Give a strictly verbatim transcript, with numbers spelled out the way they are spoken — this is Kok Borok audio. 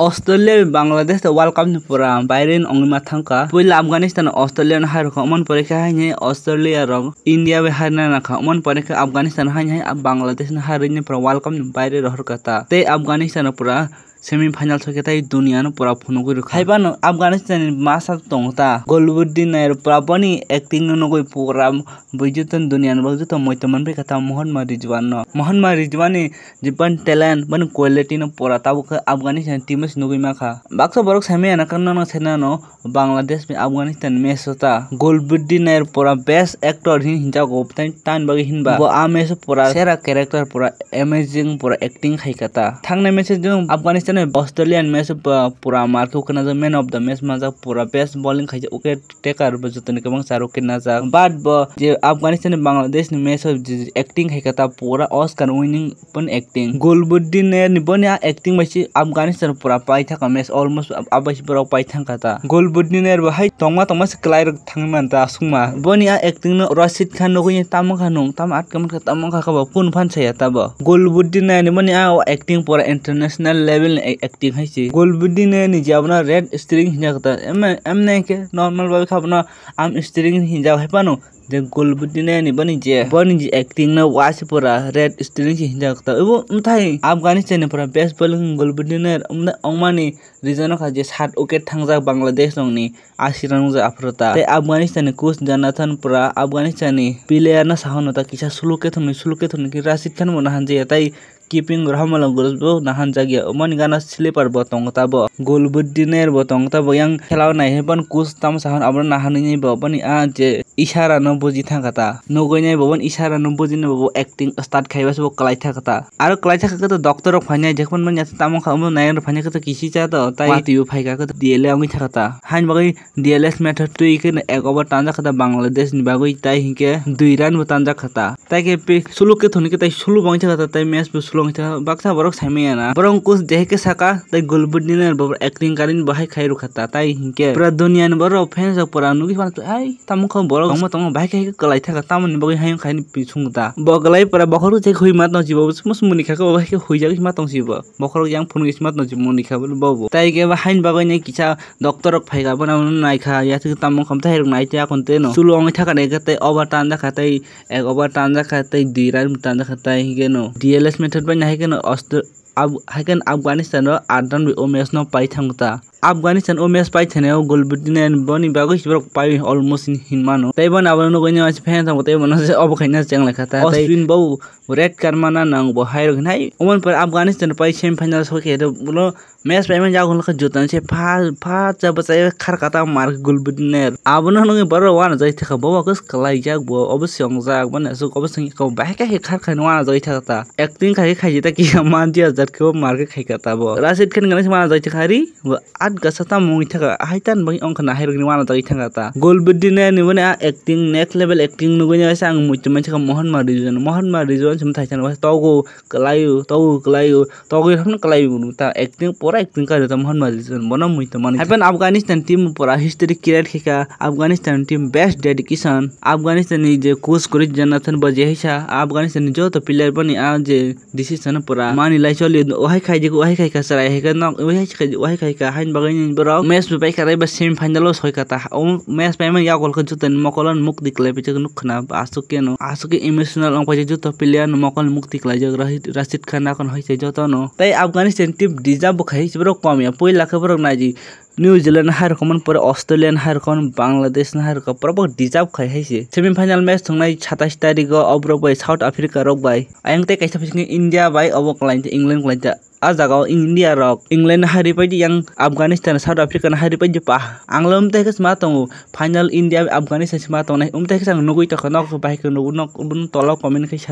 Australia bai Bangladesh tei World Cup ni pura baire wngwi ma thangkha. Puila Afghanistan Australia no hai rwkha, omo ni pore khe haini hai Australia rok India bai hai nana kha, omo ni pore khe Afghanistan haini hai Bangladesh no hai rwini pura World Cup ni baire rohor kha ta. Tei Afghanistan no pura semi final sokhe tai dunia no pura phunugwi rwkha. Hai phano Afghanistan ni masa tongo ta, Gulbuddin Nair pura boni acting no nugwi pura bui joto dunia ni bagwi joto moito manphi kha ta Mohammad Rizwan no. Mohammad Rizwan ni je bani talent, bani quality no pura tabuk khe Afghanistan team o se nugwi ma kha. Baksa borok sai maya na khe nono sai nano Bangladesh bai Afghanistan match o ta Gulbuddin Nair pura best actor hin hinjago, tai tamni bagwi hinba bo a match o pura sera character, pura amazing, pura acting khai kha ta. Thangnai match o jung Afghanistan bai Australian match o pura mark o khna man of the match manjak, pura best bowling khai wicket taker bo jotoni kwbang charwk khe najak. But bo je Afghanistan ni Bangladesh ni match o je acting hai kha ta pura Oscar winning pon acting. Gulbuddin Nair ni boni a acting bai se Afghanistan pura pai thangkha match, almost ab-, abai se borok pai thangkha ta. Gulbuddin Nair bo hai tongma tongma se kwlai rok thangwi man ta aswkma. Boni a acting no Rashid Khan nugwi tamo kha nung, tamo atka mankha, tamo kha kha bo phun phan saya ta bo. Gulbuddin Nair ni boni a acting pura international level ni acting hai se. Gulbuddin Nair ni je abono red string hinjak ta. Em, em nai khe normal bai kha bono arm string hinjak hai phano. Je Gulbuddin Nair ni boni je, boni je acting no wa se pura red string se hinjak ta. Ebo mthai Afghanistan ni pura best bowling Gulbuddin Nair wngmani reason wngkha je sat wicket thangjak Bangladesh rok ni asirang ja aphuru ta. Tei Afghanistan ni coach Jonathan pura Afghanistan ni player no sahano ta kisa suluk khe thumni, suluk khe thumni khe Rashid Khan bo nahan jaya, tei keeping Rahmanullah Gross bo nahan jakya. Omoni gana sleeper bo tongo ta bo. Gulbuddin Nair bo tongo ta bo. Yang khela o nai hai phano coach tamo sa hwn abono nahan nini bo boni a je ishara no buji thangkha ta. Nugwi nai bo boni ishara no buji nai bo acting start khai ba se bo kwlai thangkha ta. Aro kwlai thangkha khe to doctor rok phainai, jephru manya tamo kha omo nai rok phainai khe to kisi cha to tai watwi bo phaikha khe to D L A wngwi thangkha ta. Haini bagwi D L S method twi khe ek over tanjak kha ta Bangladesh ni bagwi, tai hinkhe dui run bo tanjak kha ta. Tai khe pe suluk khe thoni khe tai suluk wngwi thangkha ta, tai match bo suluk wngwi thangkha, baksa borok sai manya na. Borok wngkuk je hai khe saka tai Gulbuddin Nair bo acting karini bo hai khai rwkha ta, tai hinkhe pura dunia ni borok fans rok pura nugwi phano ai tamo kha borok tongma tongma bahai khe kwlai thangkha, tamoni bagwi hai wngkha hini pisung ta. Bo kwlai pura bokhorok je hui ma tong si bo, musu muni kha khe bo hai khe huijak ma tong si bo. Bokhorok yang phunuk sima tong si muni kha bo bo. Tai khe bo haini bagwi ni kisa doctor rok phaikha, bono nai kha, ya thik tamo wngkha, tai rok nai tei akon tei no. Suluk wngwi thangkha, nai khe tei over tanjak kha, tei ek over tanjak kha, tei dui run tanjak kha, tai hinkhe no D L S method bai nai khe no Austro-, Af-, hai khe Afghanistan o aat run bai o match no pai thangkha ta. Afghanistan o match pai thani o Gulbuddin Nair boni bagwi se borok pai almost hin mano. Tei bono abono nugwi nai fan tongbo, tei bono se obo khaina cheng lai kha ta. Tei Ashwin bo red card mana nang bo hai rok hinai. Omo ni pore Afghanistan pai semi final sokhe, ulo match paimani yago hwnlakha juta se pha, pha cha bwchai khar kata mar Gulbuddin Nair. Abono nugwi borok uanajagwi thangkha, bo khe kwlaijak bo, obo se wngjak, mane aswk obo se wngkha, bahai khe khar khaina uanajagwi thangkha ta. Acting khai khe khaijak ta, kisa manjya jat khe bo mar khe khai kha ta bo. Rashid Khan gana se uanajagwi thangkha ri, bo at gasa tamo wngwi thangkha, hai tan bai wngkha na hai rokni uanajagwi thangkha ta. Gulbuddin Nair ni boni a acting, next level acting nugwi nai se ang muitu mansi kha Mohammad Rizwan. Mohammad Rizwan se mwtai sana togo, kwlaio, togo kwlaio, togwi haphano kwlaio ta, acting pura acting kha ta Mohammad Rizwan, bono mui tongmani. Hai phano Afghanistan team pura history create khaikha, Afghanistan team best dedication, Afghanistan ni je coach kwrwi Jonathan bo je haisa Afghanistan ni joto player boni a je decision pura mani lai choli, ohai khaijak, ohai khaikha chwrai, hai khe nok, ohai khaijak, ohai khaikha, haini bagwi borok match bo paikha, eba semi final o soikha ta, o match paimani yago khe jotoni mokol o mukti kwlai paijak nuk khna, aswk khe no, aswk khe emotional wng paijak joto player no mokol mukti kwlaijak Rashid, Rashid Khan akon hai se joto no. Tei Afghanistan team deserve bo khai se borok kom ya, puila khe borok naidi New Zealand hai rokmani pore Australia hai rokmani, Bangladesh hai rokmani pore bo deserve khai hai se. Semi final match thwngnai satais tarik o oborok bai South Africa rok bai. Ayang tei kaisa phising India bai obo kwlai England kwlai ta. A jaga o India rok England no hai rwpai di, yang Afghanistan, South Africa no hai rwpai di pa. Ang le umtai khe sma tongo, final India Afghanistan sma tongnai, umtai khe ang nugwi tongkha, nok bahai khe nugo, nok tola o comment khe sa.